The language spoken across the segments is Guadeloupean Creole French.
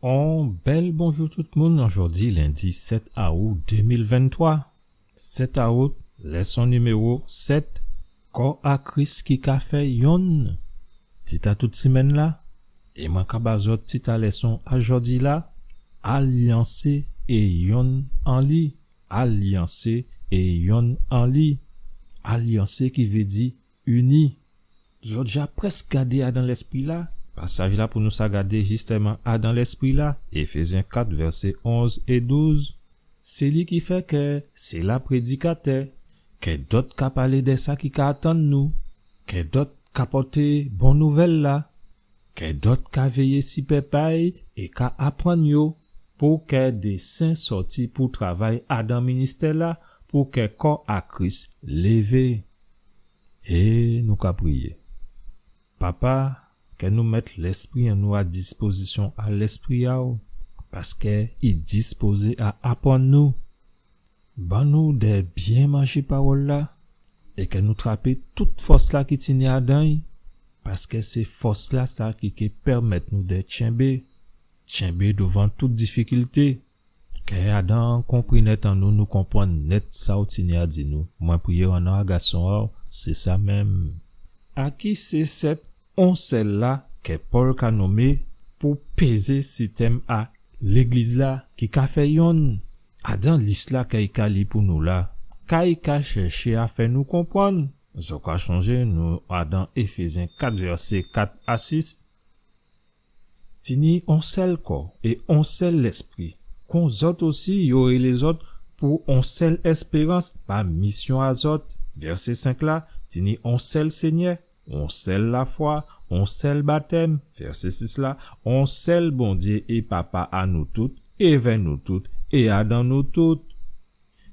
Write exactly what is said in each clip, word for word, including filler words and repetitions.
On bèl bonjou tout moun, jòdi lendi sèt aou dé mil venntwa. Sèt aou, lèson niméwo sèt, Kò a Kris ki ka fè yonn. Tit a tout simenn-la, é mwen ka ba zòt tit a lèson a jòdi-la, Alyansé é yonn an li. Alyansé é yonn an li. Alyansé ki vé di ini. Zòt ja prèsk gadé adan lèspri-la. Pasaj-la pou nou sa gadé jistèman adan lèspri-la, Éfézyen kat, vèsé onz é douz. Sé li ki fè kè sé la prédikatè, kè dòt ka palé dè sa ki ka atann nou, kè dòt ka pòté bon nouvèl-la, kè dòt ka véyé si pèp a-y é ka aprann yo, pou kè dé sen sòti pou travay adan ministè-la, pou kè kò a Kris lévé. É nou ka priyé. Papa, kè nou mèt lèspri an nou a dispozisyon a Lèspri a-w, paskè i dispozé a aprann nou. Ban nou dè byen manjé pawòl-la, é kè nou trapé tout fòs-la ki tini adan-y, paskè sé fòs-la sa ki ké pèmèt nou dè tchenbé, tchenbé douvan tout difikilté. Kè adan konprinèt an nou, nou konprann nèt sa ou tini a di nou. Mwen priyé an non a Gason a-w, sé sa menm. A ki sé sèt on sèl-la kè Pòl ka nonmé pou pézé si tèm a légliz-la ki ka fè yonn? Adan lis-la kè i ka li pou nou la, ka i ka chèché a fè nou konprann? Zòt ka chonjé nou adan Éfézyen kat, vèsé kat a sis. Tini on sèl kò é on sèl lèspri, kon zòt osi yo rélé zòt pou on sèl èspérans pa misyon a zòt. Vèsé senk la, tini on sèl Sényè, on sèl lafwa, on sèl batèm. Vèsé sis la, on sèl Bondyé é Papa a nou tout, èvè nou tout, é adan nou tout.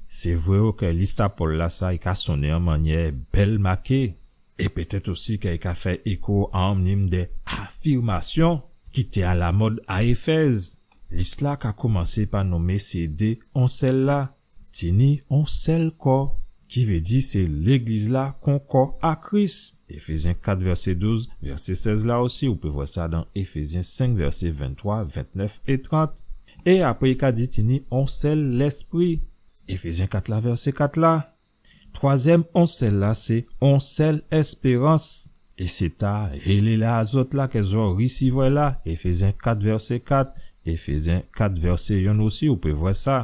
Sé vré wi kè lis a Pòl la sa i ka sonné an mannyè bèl maké, é pétèt osi kè i ka fè éko a on nim dè afirmasyon ki té alamòd a Éfèz. Lis la ka koumansé pa nonmé sé dé on sèl la. Tini on sèl kò, ki vé di sé légliz la kon kò a Kris. Éfézyen kat vèsé douz, vèsé sèz la osi, ou pé vwè sa dan Éfézyen senk vèsé venntwa, ventnèf é trant. É apré i ka di tini on sèl Lèspri. Éfézyen kat la, vèsé kat la. Twazyèm on sèl la, sé on sèl èspérans. É sé ta hélé la a zòt la kè zòt risivwè la, Éfézyen kat vèsé kat, Éfézyen kat vèsé yonn osi, ou pé vwè sa.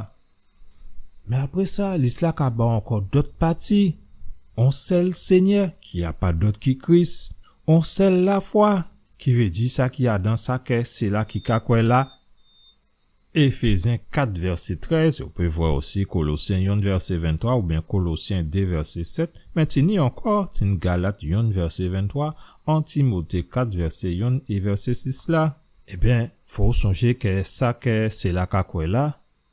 Mé apré sa, lis la ka ba ankò dòt pati. On sèl Sényè, ki a pa dòt ki Kris. On sèl lafwa, ki vé di sa ki adan sa kè sila ki ka kwè la. Éfézyen kat vèsé trèz, ou pé vwè osi Kolosyen yonn vèsé venntwa oubyen Kolosyen dé vèsé sèt, mé tini ankò, tini Galat yonn vèsé venntwa, an Timoté kat vèsé yonn é vèsé sis la. Ében, fò ou sonjé kè sa kè sila ka kwè la,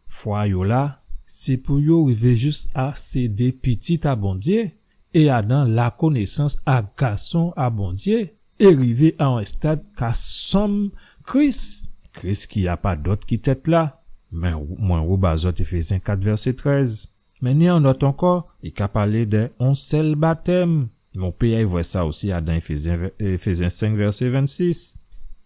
fwa yo la, sé pou yo rivé jis a sé dé pitit a Bondyé, é adan lakonésans a Gason a Bondyé, é rivé a on stad ka sanm Kris, Kris ki a pa dòt ki tèt la. Mé mwen ou ba zòt Éfézyen kat vèsé trèz. Mé ni on nòt ankò, i ka palé dè on sèl batèm. Mé ou pé ay vwè sa osi adan Éfézyen vè-, Éfézyen senk vèsé vennsis.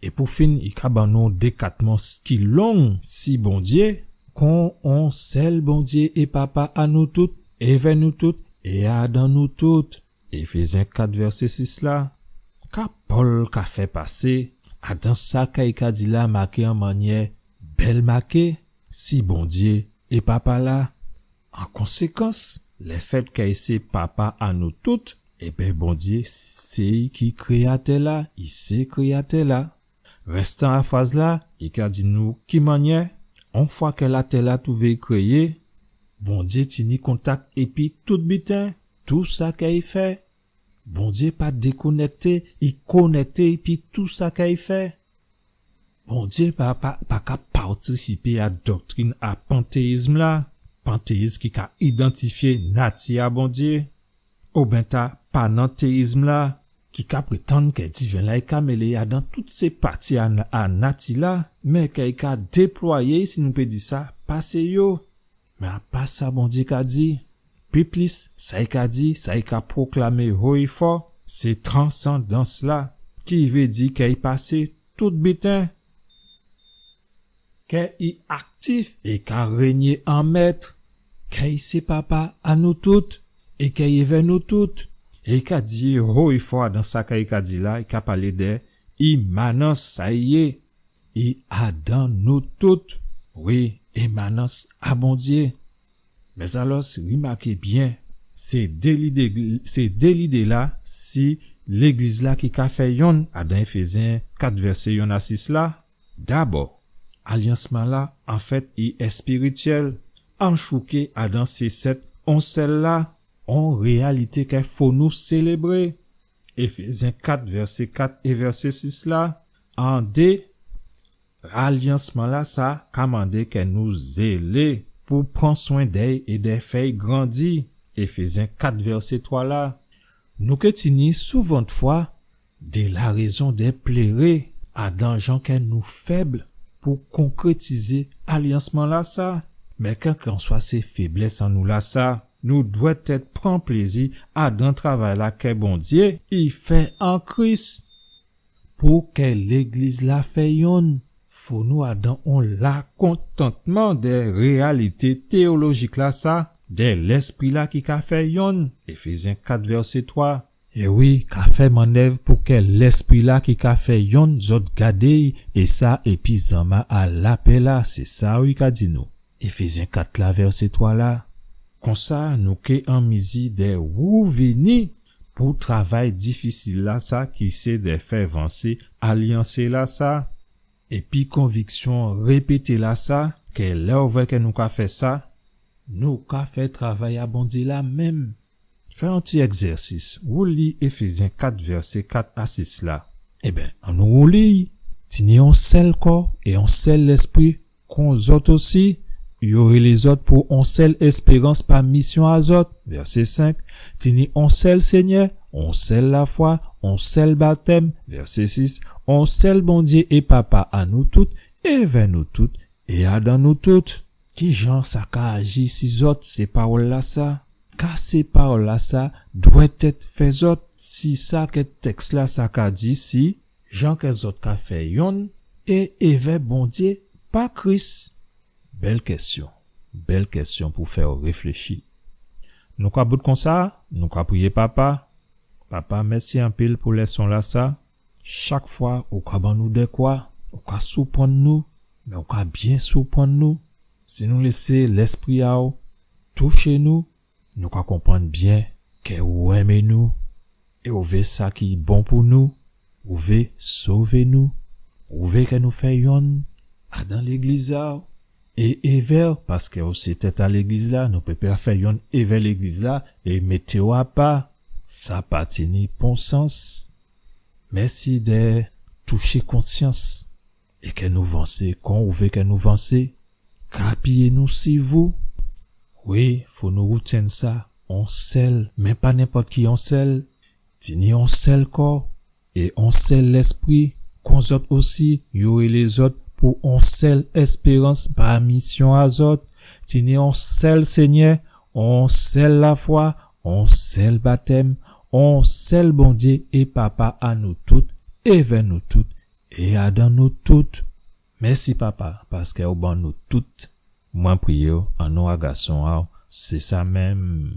É pou fin, i ka ban nou dékatman s-, ki long si Bondyé, kon on sèl Bondyé é Papa a nou tout, èvè nou tout, é adan nou tout. Éfézyen kat vèsé sis la. Ka Pòl ka fè pasé, adan sa kè i ka di la maké an mannyè bèl maké, si Bondyé é Papa la. An konsékans, lèfèt kè i sé Papa a nou tout, ében Bondyé sé i ki kréyatè la, i sé kréyatè la. Rèstan a fraz la, i ka di nou ki mannyè, on fwa kè latè la twouvé i kréyé, Bondyé tini kontak épi tout biten, tou sa kè i fè. Bondyé pa dékonèkté, i konèkté épi tou sa kè i fè. Bondyé pa, pa, pa ka patisipé a doktrin a pantéizm la, pantéizm ki ka idantifyé nati a Bondyé, oubyen ta panantéizm la, ki ka prétann kè diven la i ka mélé adan tout sé pati a, a nati la, mé kè i ka déplwayé, si nou pé di sa, pasé yo. Mé a pa sa Bondyé ka di, pi plis, sa i ka di, sa i ka pwoklamé wo é fò, sé transandans la, ki vé di kè i pasé tout biten. kè i aktif é ka rényé an mèt, kè i sé papa a nou tout, é kè i évè nou tout. É i ka di wo é fò adan sa kè i ka di la, i ka palé dè imanans sa i yé. I adan nou tout. Wi, imanans a Bondyé. Mé alò, rimaké byen, sé dé lidé, sé dé lidé la, si légliz la ki ka fè yonn, adan Éfézyen kat vèsé yonn a sis la. Dabò, alyansman la, anfèt, i èspirityèl, anchouké adan sé sèt on sèl la, on réyalité kè fò nou sélébré. Éfézyen kat, vèsé kat é vèsé sis la, an dé, alyansman la sa ka mandé kè nou zélé pou pran swen dè'y é dè fè'y grandi. Éfézyen kat, vèsé twa la. Nou ké tini souvantfwa dé larézon dè pléré adan jan kè nou fèb pou konkrétizé alyansman la sa. Mé kèlkanswa sé féblès an nou la sa, nou dwèt èt pran plézi adan travay la kè Bondyé i fè an Kris. Pou kè légliz la fè yonn, fò nou adan on lakontantman dè réyalité téyolojik la sa, dè Lèspri la ki ka fè yonn. Éfézyen kat vèsé twa. É wi, ka fè mannèv pou kè Lèspri la ki ka fè yonn zòt gadé'y, é sa épi zanma a lapè la, sé sa wi ka di nou. Éfézyen kat la, vèsé twa la. Konsa, nou ké an mizi dè wouvini pou travay difisil la sa, ki sé dè fè vansé alyansé la sa. Épi konviksyon répété la sa, kè lè ou vwè kè nou ka fè sa, nou ka fè travay a Bondyé la menm. Fè on ti ègzèsis, ou li Éfézyen kat, vèsé kat a sis la. Ében, annou wouli, tini on sèl kò é on sèl Lèspri, kon zòt osi, yo rélé zòt pou on sèl èspérans pa misyon a zòt. Vèsé senk, tini on sèl Sényè, on sèl lafwa, on sèl batèm. Vèsé sis, on sèl Bondyé é Papa a nou tout, évè nou tout, é adan nou tout. Kijan sa ka aji si zòt, sé pawòl la sa? Ka sé pawòl la sa dwèt èt fè zòt si sa kè tèks la sa ka di si jan kè zòt ka fè yonn é évè Bondyé pa Kris? Bèl kèsyon, bèl kèsyon pou fè ou réfléchi. Nou ka bout konsa, nou ka priyé Papa. Papa, mèsi anpil pou lèson la sa. Chak fwa ou ka ban nou dèkwa, ou ka souprann nou, mé ou ka byen souprann nou. Si nou lésé Lèspri a'w touché nou, nou ka konprann byen kè ou enmé nou, é ou vé sa ki bon pou nou, ou vé sové nou, ou vé kè nou fè yonn adan légliz la, é évè'w, paskè ou sé tèt a légliz la, nou pé pa fè yonn évè légliz la, é mété'w apa, sa pa tini pon sans. Mèsi dè touché konsyans é kè nou vansé kon ou vé kè nou vansé. Ka apiyé nou si vou. Wi, fò nou rètyenn sa, on sèl, mé pa nenpòt ki on sèl. Tini on sèl kò é on sèl Lèspri, kon zòt osi, yo rélé zòt pou on sèl èspérans pa misyon a zòt. Tini on sèl Sényè, on sèl lafwa, on sèl batèm, on sèl Bondyé é Papa a nou tout, évè nou tout, é adan nou tout. Mèsi Papa, paskè ou ban nou tout. Mwen priyé'w an non a Gason a'w, sé sa menm.